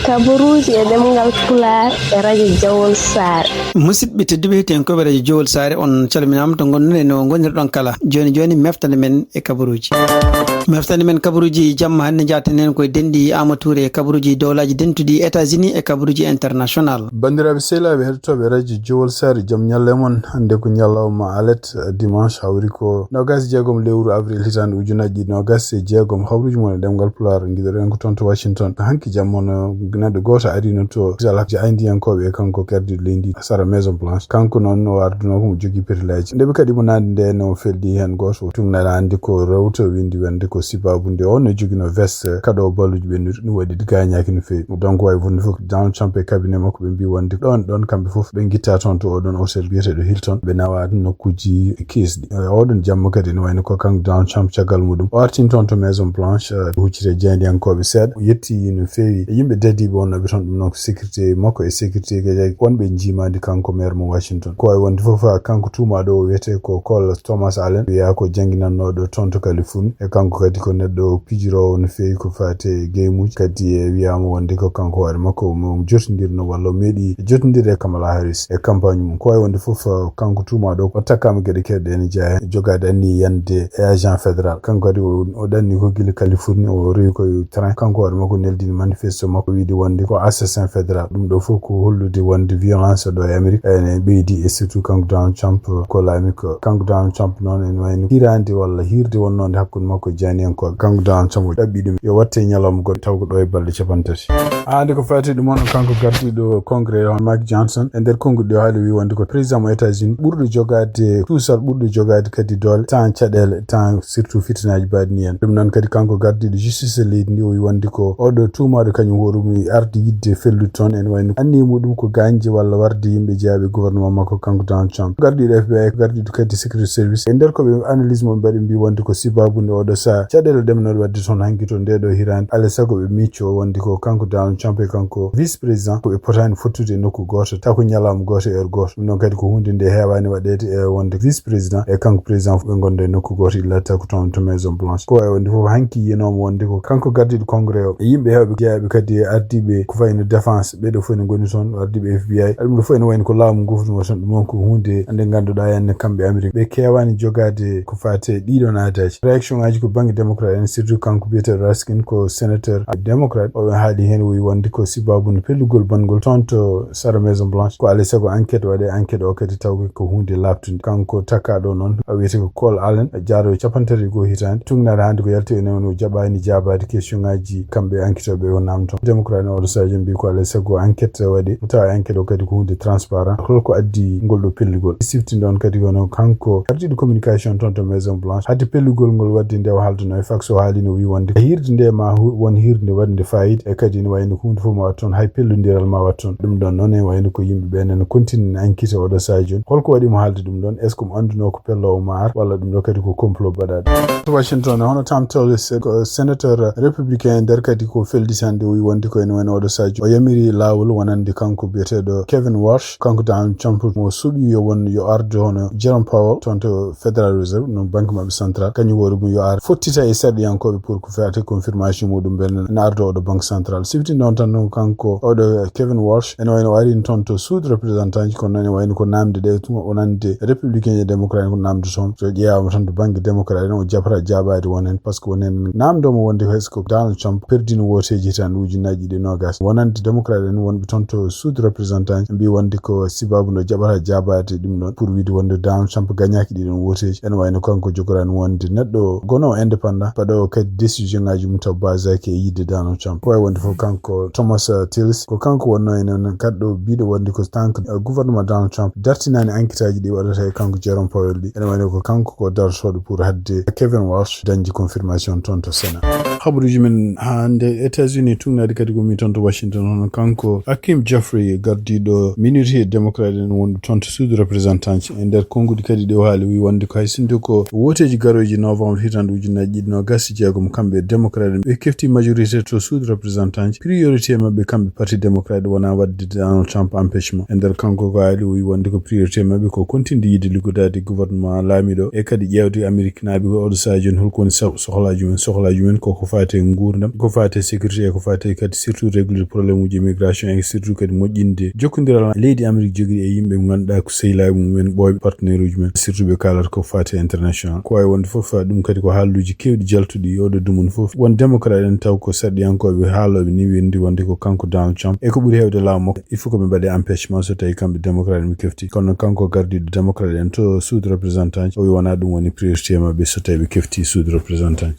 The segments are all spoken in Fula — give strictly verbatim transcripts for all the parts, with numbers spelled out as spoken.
Kabaruuji e ɗemngal Pulaar e radio Jowol Saare. Musidɓe tedduɓe, hettiyankooɓe radio Jowol Saare, on calminaama to ngonɗon e no ngonirɗon kala. Jooni jooni, meftande men e kabaruuji. Meftande men kabaruuji jamma hannde, njaaten heen koye denɗi Amadou Touré e kabaruuji dowlaaji dentuɗi États-Unis e kabaruuji international. Banndiraaɓe sehilaaɓe heɗotooɓe radio Jowol Saare, jam ñalle mon. Hannde ko ñalawma alet, dimanche, hawri ko noogaas e jeegom lewru avril hitaande ujunaaji ɗiɗi noogaas e jeegom. Habruuji mon e ɗemngal Pulaar, ngiɗoɗen ko toon to Washington. Hanki jamma no neɗɗo gooto arino to kital hakkunde ayndiyankooɓe e kanko gardiiɗo leydi Sara Maison Blanche. Kanko noon o ardunoo ko mo jogii petilaaji. Nde ɓe kaɗi mo naatde nde no feldi heen gooto o tugnaɗo anndi ko rewta windi wonde ko sibaabu nde o no joginoo veste kaɗo balluji ɓe ɗum waɗi gaañaaki no feewi. Donc wawi wonde fof Donald Trump e cabinet makko ɓe mbi wonde ɗon ɗon kamɓe fof ɓe ngitta toon to oɗon hôtel biyeteɗo Hilton ɓe nawa nokkuji keesɗi. E oɗon jamma kadi ene wayno ko kanko Donald Trump caggal muɗum o artini toon to Maison Blanche, eh, huccita e jaayndiyankooɓe seeɗa. O yetti no feewi e yimɓe dadiiɓe wonnooɓe toon, ɗum noon ko sécurité makko e sécurité kadi wonɓe njiimaandi kanko maire mo Washington. Ko wawi wonde fof, ah, kanko tuumaaɗo o wiyetee ko Cole Thomas Allen, wiyaa ko jannginannooɗo toon to Californie. E kanko kadi ko neɗɗo pijiroowo no feewi ko faati e geemuuji. Kadi e wiyaama wonde ko kanko hoore makko mo jotondirno walla o meeɗi jotondirde e Kamala Harris e campagne mum. Ko wawi wonde fof, ah, kanko tuumaaɗo o takkaama geɗe keewɗe ene jeyaa heen, jogaade anniya yande e agent fédéral. Kanko kadi o, o ɗanni ko gila Californie, o rewi ko e train. Kanko hoore makko neldini manifesto makko, wiide wonde ko assassin fédéral. Ɗum ɗo fof ko hollude wonde violence ɗo e Amérique ene ɓeydi, e surtout kanko Donald Trump ko laami ko. Kanko Donald Trump noon ene wayno hiraande walla hiirde wonnoonde hakkunde makko e jaayndiyankooɓe. Kanko Donald Trump o ɗaɓɓi ɗum yo watte ñalawma goɗɗo taw ko ɗo e balɗe capanɗe tati. Hannde ko faati ɗum on, kanko gardiiɗo Congrès o, Mike Johnson, e nder konguɗi o haali wi wonde ko président mo États-Unis ɓurɗo jogaade, tuusal ɓurɗo jogaade kadi doole, tan caɗeele, tan surtout fitinaaji baɗini en. Ɗum noon kadi kanko gardiiɗo justice e leydi ndi o wi wonde ko oɗo tuumaaɗo kañum hoore mum ardi yidde fellude toon, ene wayno anniya muɗum ko gaañde walla warde yimɓe jeyaaɓe gouvernement makko kanko Donald Trump. Gardiiɗo F B I, gardiiɗo kadi Secret Service, e nder ko ɓe analyse mo ɓe mbaɗi mbi wonde ko sibaabu nde oɗo saha caɗeele ɗemnoɗe waɗde toon hanki to nde ɗo hiraande. Alaa e sago ɓe micco wonde ko kanko Donald Trump e kanko vice président ko ɓe potaani fottude e nokku gooto, taw ko ñalawma gooto e heure gooto. Ɗum ɗon kadi ko huunde nde heewaani waɗeede, e wonde vice président e kanko président fof ɓe ngonda e nokku gooto, illa taw ko toon to Maison Blanche. Ko wawi wonde fof hanki yiyanooma wonde ko kanko gardiiɗo congrès o e yimɓe heewɓe jeyaaɓe kadi e ardiiɓe ko fayi no défense, ɓeɗo fof ne ngoni toon, ardiiɓe F B I, ɗum ɗo fof ene wayno ko laamu ngufnoo toon. Ɗum on ko huunde nde ngannduɗaa henne kamɓe Amérique ɓe keewaani jogaade ko faati e ɗiɗon aadaaji. Réaction ngaji ko bannge démocrate en, surtout kanko biyeteeɗo Raskin ko sénateur démocrate, o haali heen o wi wonde ko sibaabu no pellugol bangol toon to Sara Maison Blanche. Ko alaa e sago enquête waɗee, enquête o kadi taw ko huunde laaɓtunde. Kanko takkaaɗo noon o wiyetee ko Cole Allen, jaaɗo capanɗe tati e goo hitaande, tugnaade hannde ko yalti ene woni o jaɓaani jaabaade question ngaji kamɓe enquêteur ɓe o namto. Démocrate en oɗo sadio mbi ko alaa e sago enquête waɗee, tawa enquête o kadi ko huunde transparent. Holko addi ngol ɗo pellugol? Siftinde on kadi kono kanko ardiiɗo communication toon to Maison Blanche, hade pellugol ngol waɗde nde o haalduno e Fox, o haalino wi wonde hiirde nde ma hu-, won hiirde waɗnde fayida, e kadi ne wayno ko huunde fof ma waɗ toon, hay pellodiral ma waɗ toon. Ɗum ɗon noon e wayno ko yimɓe ɓe nana continue enquête oɗo saha jooni. Holko waɗi mo haalde ɗum ɗon? Est-ce que mo annduno ko pello o ma ar, walla ɗum ɗo kadi ko complot baɗaɗo? To Washington, hono Thom Tillis, ko sénateur républicain e nder kadi ko felditi hannde, o wi wonde ko ene wayno oɗo saha jooni o yamiri laawol wonande kanko biyeteeɗo Kevin Walsh, kanko Donald Trump mo suɓi yo won yo ardu hono Jerome Powell toon to Federal Reserve, no banque maɓɓe central, kañum hoore mum yo ar fottita e sarɗiyankooɓe pour ko faati confirmation muɗum ɓen na ardo oɗo banque central. Siftinde on tan, ɗum kanko oɗo Kevin Walsh, ene wayno o arini toon to suudu représentant ji, kono noon ene wayno ko namde ɗe tuma o nande républicain e démocrate ko namde toon. So ƴeewaama tan to bannge démocrate en, o jaɓata jaabaade won heen, par ce que won heen namdoomo wonde est-ce que Donald Trump perdino wooteeji hitaande ujunnaaji ɗiɗi e noogaas. Wonande démocrate en wonɓe toon to suudu représentant ji mbi wonde ko sibaabu no jaɓata jaabaade ɗum ɗon pour wiide wonde Donald Trump gañaaki ɗiɗon wooteeji. Ene wayno kanko jogoraani wonde neɗɗo gonoowo indépendant, baɗoowo kadi décision ngaji mum taw basaaki e yidde Donald Trump. Ko wawi wonde fof kanko Thomas, uh, Tillis, ko kanko wonno ene kaɗɗo biɗo wonde ko tant que, uh, gouvernement Donald Trump dartinaani enquête aji ɗi waɗata e kanko Jerome Powell ɗi. Ene wayno ko kanko ko dartooɗo pour hadde Kevin Walsh dañde confirmation toon to Sénat. Habaruuji men hannde États-Unis tugnaade kadi ko mi toon to Washington, hono kanko Hakeem Jeffrey, gardiiɗo minorité démocrate en wonɓe toon to suudu représentant ji. E nder konnguɗi kadi ɗi o haali, o wi wonde ko hay sinno ko wooteeji garooji novembre hitaande ujunnaaji ɗiɗi noogaas e jeegom, kamɓe démocrate en ɓe kefti majorité to suudu représentant ji. Priorité maɓɓe kamɓe parti démocrate wona waɗde Donald Trump empêchement. E nder kanko ko haali, o wi wonde ko priorité maɓɓe ko continde yidde liggodaade gouvernement laamiiɗo e kadi ƴeewde Amérique naaɓe ko oɗo saha jooni holko woni so-, sohlaaji mum, sohlaaji mum koko faati e nguurndam, ko faati e sécurité, e ko faati kadi surtout régler problème uji immigration, e surtout kadi moƴƴinde jokkondiral leydi Amérique jogii e yimɓe ɓe ngannduɗaa ko sehilaaɓe mumen, ɓooyɓe partenaire uji men, surtout ɓe kaalata ko faati e international. Ko waawi wonde fof, ɗum kadi ko haalluuji keewɗi jaltuɗi oɗo dumunna fof. Won démocrate en taw ko sarɗiyankooɓe haalooɓe ni wiyndi wonde ko kanko Donald Trump. E ko ɓuri heewde laamu makko, il faut ko ɓe mbaɗe empêchement so tawi kamɓe démocrate en ɓe kefti. Kono kanko gardiiɗo démocrate en to suudu représentant o wi wonaa ɗum woni priorité maɓɓe so tawi ɓe kefti suudu représentant.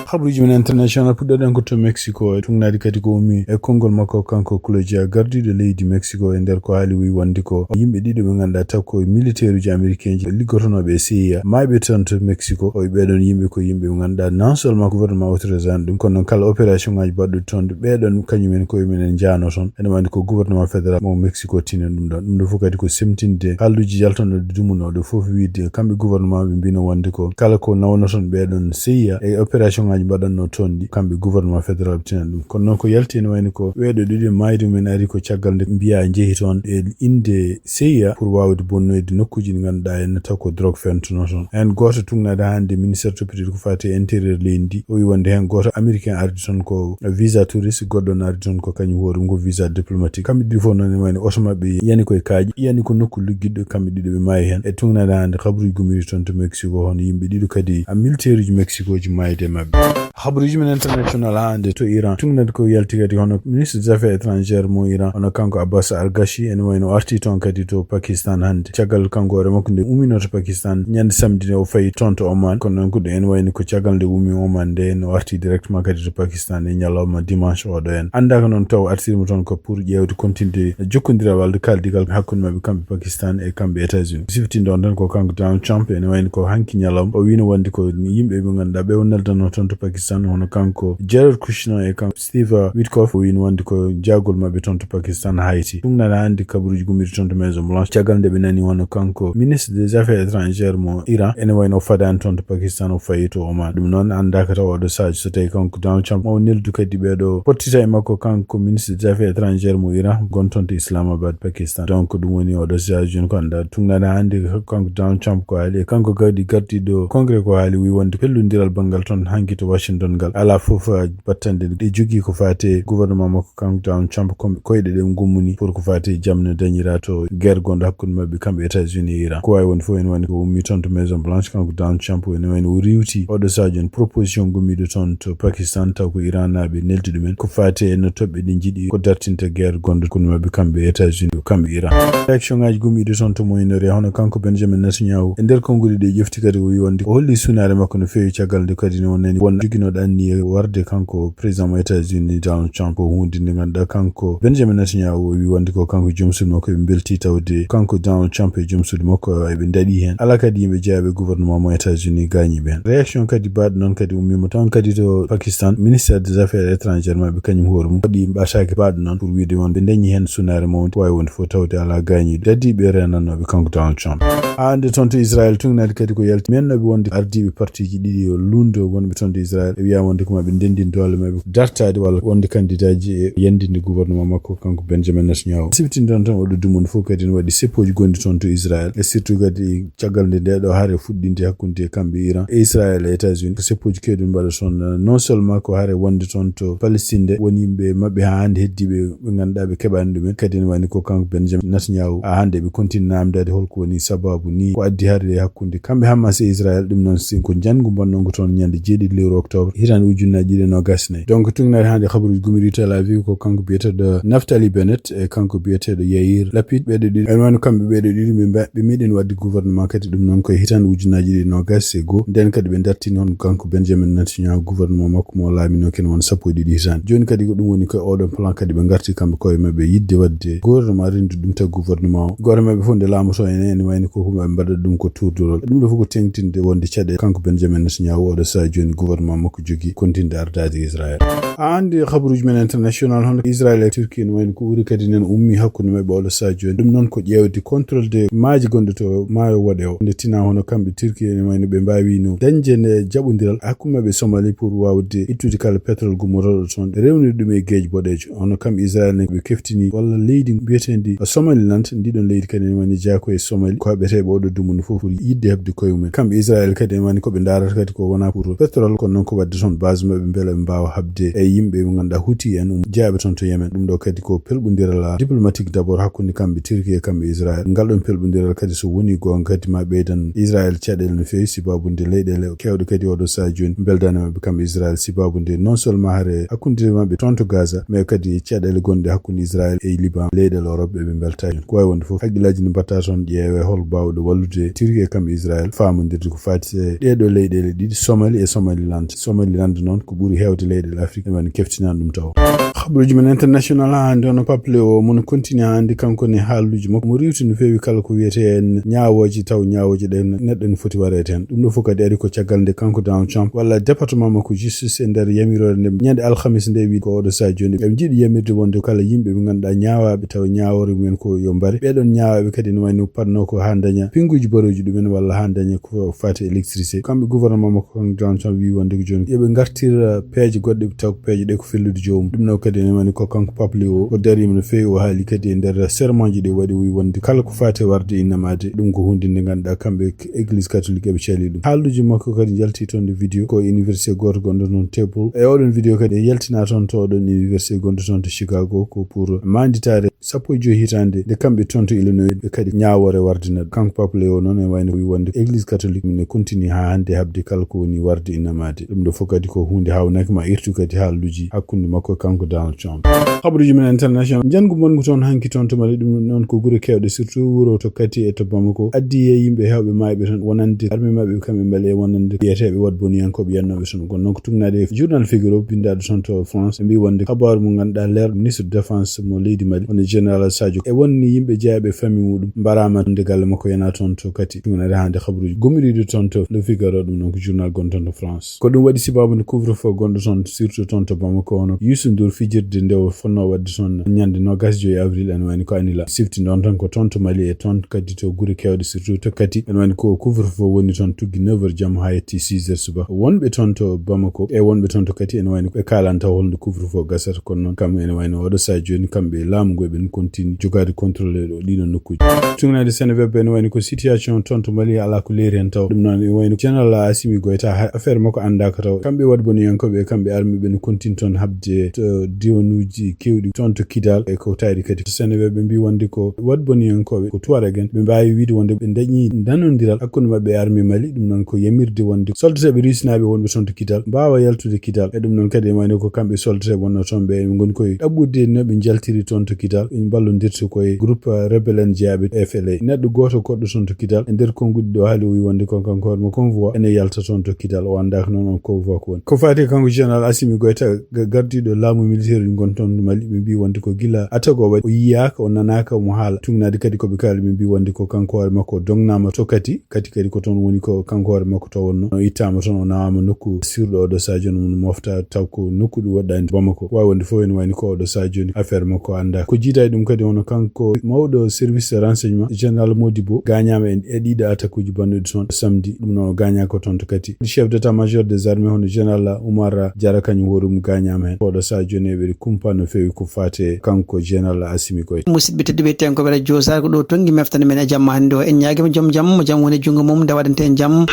Habaruuji men international puɗɗoɗen ko to Mexico, e tugnaade kadi ko ummi e konngol makko kanko Claudia, gardiiɗo leydi Mexico, e nder ko haali wi wonde ko yimɓe ɗiɗo ɓe ngannduɗaa taw ko militaire uji américain ji liggotonooɓe e C I A, maayɓe toon to Mexico. O wi ɓeeɗoon yimɓe ko yimɓe ɓe ngannduɗaa non seulement gouvernement autorisé an ɗum, kono noon kala opération ngaji baɗɗo toon, ɓeeɗoon kañumen koye mumen en njaano toon. Ene wayno ko gouvernement fédéral mo Mexico tinen ɗum ɗon. Ɗum ɗo fof kadi ko semtinde haalluuji jaltonooɗi dumunooɗo fof wiide kamɓe gouvernement ɓe mbino wonde ko kala ko nawno toon ɓeeɗoon C I A e opération ngaji mbaɗatnoo toon ɗi, kamɓe gouvernement fédéral ɓe tinan ɗum. Kono noon ko yalti ene wayno ko ɓeeɗo ɗiɗo maayde mumen ari ko caggal nde mbiyaa njehi toon e innde C I A pour waawde bonnoyde nokkuuji ɗi ngannduɗaa en taw ko drogue fentunoo toon. Heen gooto tugnaade hannde ministère toppitiiɗo ko faati e intérieur leydi ndi, o wi wonde heen gooto américain ardi toon ko visa touriste, goɗɗo on ardi toon ko kañum hoore mum ko visa diplomatique. Kamɓe ɗiɗo fof noon ene wayno oto maɓɓe yani koye kaaƴe, yani ko nokku luggiɗɗo, kamɓe ɗiɗo ɓe maayi heen. E tugnaade hannde habaruuji gummiiɗi toon to Mexico, hono yimɓe ɗiɗo kadi a militaire uji Mexico ji maayde e maɓɓe. Habaruuji men international hannde to Iran. Tugnat ko yalti kadi hono ministre des affaires étrangères mo Iran, hono kanko Abbas Argachi, ene wayno arti toon kadi to Pakistan hannde. Caggal kanko hoore makko nde ummino to Pakistan, ñande samedi nde o fayi toon to Oman. Kono noon ko ɗum ene wayno ko caggal nde ummi Oman nde, no arti directement kadi to Pakistan e ñalawma dimanche oɗo en. Anndaaka noon taw artirmo toon ko pour ƴeewde continde jokkondiral walla kaaldigal hakkunde maɓɓe kamɓe Pakistan e kamɓe États-Unis. Siftinde on tan ko kanko Donald Trump, ene wayno ko hanki ñalawma o wino wonde ko yimɓe ɓe ngannduɗaa ɓe o neldano toon to Pakistan, hono kanko Jared Kushner e kanko Steve Witkoff, o wino wonde ko jaagol maɓɓe toon to Pakistan hayti. Ɗum nana hannde kabaruuji gummiiɗi toon to Maison Blanche, caggal nde ɓe nani hono kanko ministre des affaires étrangères mo Iran, ene wayno o fadaani toon to Pakistan, o fayi to Oman. Ɗum noon anndaaka taw oɗo sadio so tawi kanko Donald Trump o neldu kadi ɓeeɗo pottita e makko kanko ministre des affaires étrangères mo Iran, gonton to Islamabad, Pakistan. Donc ɗum woni oɗo sadio joni ko annda tugnana hannde kanko Donald Trump ko haali, e kanko kadi gardiiɗo congrès ko haali, wi wonde pellodiral banngal toon hanki to Washington ngal alaa fof battande ɗe jogii ko faati e gouvernement makko kanko Donald Trump, koyɗe ɗe gummuni pour ko faati e jam no dañira to guerre gonɗo hakkunde maɓɓe kamɓe États-Unis e Iran. Ko waawi wonde fof ene woni ko ummi toon to Maison Blanche, kanko Donald Trump ene wayno o riiwti oɗo sadio en proposition gummiiɗo toon to Pakistan, taw ko Iran naaɓe neldi ɗumen ko faati e no toɓɓe ɗe njiɗi ko dartinta guerre gonɗo hakkunde maɓɓe kamɓe États-Unis, kamɓe Iran. Réaction ngaji gummiiɗo toon to Moyen-Orient, hono kanko Benjamin Netanyahu e nder konngol ɗe ƴefti kadi o wi wonde o holli sunaare makko no feewi caggal nde kadi no wonani won joginooɗo anniya warde kanko président mo États-Unis Donald Trump, ko huunde nde ngannduɗaa kanko Benjamin Netanyahu o wi wonde ko kanko joom suudu makko eɓe mbelti tawde kanko Donald Trump e joom suudu makko eɓe ndaɗi heen. Alaa kadi yimɓe jeeyaɓe gouvernement mo États-Unis gaañiiɓe heen. Réaction kadi baaɗo noon kadi ummiima toon kadi to Pakistan, ministère des affaires étrangères maɓɓe kañum hoore mum waɗi ɓataake baaɗo noon pour wiide wonde ɓe dañi heen sunaare mawnde, waawi wonde fof tawde alaa gaañiiɗo dadiiɓe reenannooɓe kanko Donald Trump. Haa hannde toon to Israël, tugnaaɗi kadi ko yalti mennooɓe wonde ardiiɓe partiiji ɗiɗi o lundo wonɓe toon to Israël, ɓe wiyaama wonde ko maɓe ndenndin doole maɓɓe dartaade walla wonde kandidaaji e yanndinde gouvernement makko kanko Benjamin Netanyahu. Siftinde on tan oɗo dumunna fof kadi ne waɗi seppooji gonɗi toon to Israël, e surtout kadi caggal nde nde ɗo hare fuɗɗinde hakkunde kamɓe Iran e Israël e États-Unis, ko seppooji keewɗi mbaɗa toon, non seulement ko hare wonde toon to Palestine nde woni yimɓe maɓɓe haa hannde heddiiɓe ɓe ngannduɗaa ɓe keɓaani ɗumen, kadi ne wayno ko kanko Benjamin Netanyahu haa hannde ɓe continue namdade holko woni sababu ni ko addi hare hakkunde kamɓe Hamas e Israël. Ɗum noon si ko njanngu mbonnongu toon ñande jeeɗiɗi lewru octobre hitaande ujunnaaji ɗiɗi e noogas e nayi. Donc tugnaaɗi hannde habaruuji gummiiɗi Tel Aviv ko kanko biyeteeɗo Naftali Bennett e kanko biyeteeɗo Yair Lapid, ɓeeɗo ɗiɗo en wano kamɓe ɓeeɗo ɗiɗo ɓe mba- ɓe meeɗi waɗde gouvernement kadi ɗum noon koye hitaande ujunnaaji ɗiɗi e noogas e goo. Nden kadi ɓe dartini hono kanko Benjamin Netanyahu gouvernement makko mo laaminoo ken won sappo e ɗiɗi hitaande. Jooni kadi ko ɗum woni koye oɗon plan kadi ɓe ngarti kamɓe koye maɓɓe yiɗde waɗde gouvernement renndu ɗum tawi gouvernement o. Gooto maɓɓe fof nde laamoto en ene wayno ko ɓe mbaɗata ɗum ko tournure. Ɗum ɗo fof ko teŋtinde wonde caɗeele kanko Benjamin Netanyahu oɗo sahaa jooni gouvernement makko jogii continue ardaade Israël. Haa hannde habaruuji men international hono Israël e Turquie ene wayno ko ɓuri kadi nana ummi hakkunde maɓɓe oɗo sahaa jooni. Ɗum noon ko ƴeewde contrôle de maaje gonɗe to maayo Woɗewo. Nde tinaa hono kamɓe Turquie ene wayno ɓe mbaawino dañde nde jaɓondiral hakkunde maɓɓe Somali pour waawde ittude kala pétrole gummotooɗo toon, rewnude ɗum e geej boɗeejo. Hono kamɓe Israël ne ɓe keftini walla leydi mbiyeteendi Somaliland, ndiɗon leydi kadi ene wayno jeyaa ko e Somali, ko haɓeteeɓe oɗo dumunna fof pour yiɗde heɓde koye mumen. Kamɓe Israël kadi ene wayno ko ɓe ndaarata kadi ko wonaa pour pétrole, kono Noon ko waɗde toon base maɓɓe mbele ɓe mbaawa haɓde e yimɓe ɓe ngannduɗaa huti en um jeyaaɓe toon to Yemen. Ɗum ɗo kadi ko pelɓondiral diplomatique d'abord hakkunde kamɓe Turquie e kamɓe Israël. Ngal ɗoon pelɓondiral kadi so woni goonga kadi ma ɓeydan Israël caɗeele no feewi sibaabu nde leyɗeele keewɗe kadi oɗo sahaa jooni mbeldaani maɓɓe kamɓe Israël sibaabu nde non seulement hare hakkunde maɓɓe toon to Gaza mais kadi caɗeele gonɗe hakkunde Israël e Liban leyɗeele Europe eɓe mbeltaani. Ko wawi wonde fof haqqillaaji ndi mbatta toon ƴeewe hol baawɗo wallude Turquie e kamɓe Israël faamondirde ko faati e ɗeeɗo leyɗeele ɗiɗi Somalie e Somaliland. Somaliland noon ko ɓuri heewde leyɗeele Afrique ene wani keftinaani ɗum taw. Habaruuji men international haa hannde hono Pape Léo mono continue haa hannde kanko ne haaluuji makko mo riiwti no feewi kala ko wiyetee en ñaawooje taw ñaawooje ɗe neɗɗo ne foti wareede heen. Ɗum ɗo fof kadi ari ko caggal nde kanko Donald Trump walla département makko justice e nder yamiroore nde ñande alhamis nde wi ko oɗo sahaa jooni ɓe njiɗi yamirde wonde kala yimɓe ɓe ngannduɗaa ñaawaaɓe taw ñaawoore mumen ko yo mbare. Ɓeɗon ñaawaaɓe kadi no wayno patno ko haa daña pinnguuji barooji ɗumen walla haa daña ko faati électricité. Kamɓe gouvernement makko kanko Donald Trump wi wonde ko jooni yoɓe ngartir peeje goɗɗe taw ko peeje ɗe ko fellude joomum. Ɗum ɗo kadi ene wani ko kanko Pape Léo o darima no feewi o haali kadi e nder serment ji ɗi waɗi o wi wonde kala ko faati e warde innamaade ɗum ko hunde nde ngannduɗaa kamɓe église catholique eɓe cali ɗum. Haaluuji makko kadi njalti toon nde vidéo ko université gooto gonɗo toon Temple. E oɗon vidéo kadi e yaltina toon to oɗon université gonɗo toon to Chicago ko pour manditaare sappo e joyi hitaande nde kamɓe toon to Illinois ɓe kadi ñaawoore warde neɗɗo. Kanko Pape Léo noon e wayno wi wonde église catholique mum ne continue haa hannde haɓde kala ko woni warde innamaade. Ɗum ɗo fof kadi ko huunde haawnaki ma irtu kadi haaluuji hakkunde makko e kanko Donald Trump. Habaruuji men international. Njanngu bonngu toon hanki toon to Mali ɗum noon ko gure keewɗe surtout wuro to Kati e to Bamako addi e yimɓe heewɓe maayɓe toon wonande armée maɓɓe kamɓe mbele e wonande wiyeteeɓe waɗboniyankooɓe yannooɓe toon. Kono noon ko tugnaade e journal Figaro binndaaɗo toon to France ɓe mbi wonde kabaaru mo ngannduɗaa leer ministre de défense mo leydi Mali woni général Sadio e wonni yimɓe jeeyaɓe famille muɗum mbaraama nde galle makko yana toon to Kati. Ɗum ene hannde habaruuji gummiriiɗo toon to Le Figaro ɗum noon ko journal gonɗo toon to France. Ko ɗum waɗi sibaabu nde couvre feu gonɗo toon surtout toon to Bamako hono Youssou Ndour fijirde nde o fotnoo waɗde toon ñande noogaas e joyi avril ene wayni ko annulé. Sifti noon tan ko toon to Mali e toon kadi to gure keewɗe surtout to Kati ene wayni ko couvre feu woni toon tuggi neuf heures jamma haa yetti six heures subaka. Wonɓe toon to Bamako e wonɓe toon to Kati ene wayni ɓe kaalani taw holno couvre feu gasata kono noon kam ene wayno oɗo sahaa jooni kamɓe e laamu ngu eɓen continue jogaade contrôle ɗo ɗiɗo nokkuuji. Tugnaade Seneweb ene wayni ko situation toon to Mali alaa ko leeri heen taw. Ɗum noon ene wayni général Assimi Goïta ha affaire makko anndaaka taw. Kamɓe waɗboniyankooɓe e kamɓe armée ɓe no continue toon haɓde to diwanuuji keewɗi toon to Kidal e ko taari kadi to Seneweb ɓe mbi wonde ko waɗboniyankooɓe ko Tuareg en ɓe mbaawi wiide wonde ɓe dañi nanondiral hakkunde maɓɓe e armée Mali. Ɗum noon ko yamirde wonde soldateeɓe rusinaaɓe wonɓe toon to Kidal mbaawa yaltude Kidal. E ɗum noon kadi ene wayno ko kamɓe soldateeɓe wonno toon ɓe ene ngoni koye ɗaɓɓude no ɓe njaltiri toon to Kidal ɓe mballondirta koye groupe rebelle en jeyaaɓe F L A. Neɗɗo gooto goɗɗo toon to Kidal e nder konnguɗi ɗo haali o wi wonde ko kanko hoore mo convoi ene yalta toon to Kidal o anndaaka noon on convoi ko woni. Ko faati e kanko général Assimi Goïta ga- gardiiɗo laamu militaire uji ngon toon Mali ɓe mbi wonde ko gila attaque o waɗi o yiyaaka o nanaaka omo haala. Tugnaade kadi ko ɓe kaali ɓe mbi wonde ko kanko hoore makko o dognaama to Kati. Kati kadi ko toon woni ko kanko hoore makko taw wonno o ittaama toon o nawaama nokku sirɗo oɗo sahaa jooni mo mofta taw ko nokku ɗum waɗɗaani Bamako. Waawi wonde fof ene wayni ko oɗo sahaa jooni affaire makko anndaaka. Ko jiidaani ɗum kadi hono kanko mawɗo service renseignement général Modibo gaañaama e e ɗiɗo attaque uji bannuɗi toon samedi ɗum noon o gaañaaka toon to Kati. Chef d'état major des armées hono général Oumar Diarra kañum hoore mum gaañaama heen. Ko oɗo sahaa jooni eɓe kumpa no feewi ko faati e kanko général Assimi Goïta. Musidɓe tedduɓe, tenkooɓe radio Sar ko ɗo tonngi meftande men e jamma hannde o. En ñaagiima joom jam mo jam woni e junngo mum nde waɗante en jam.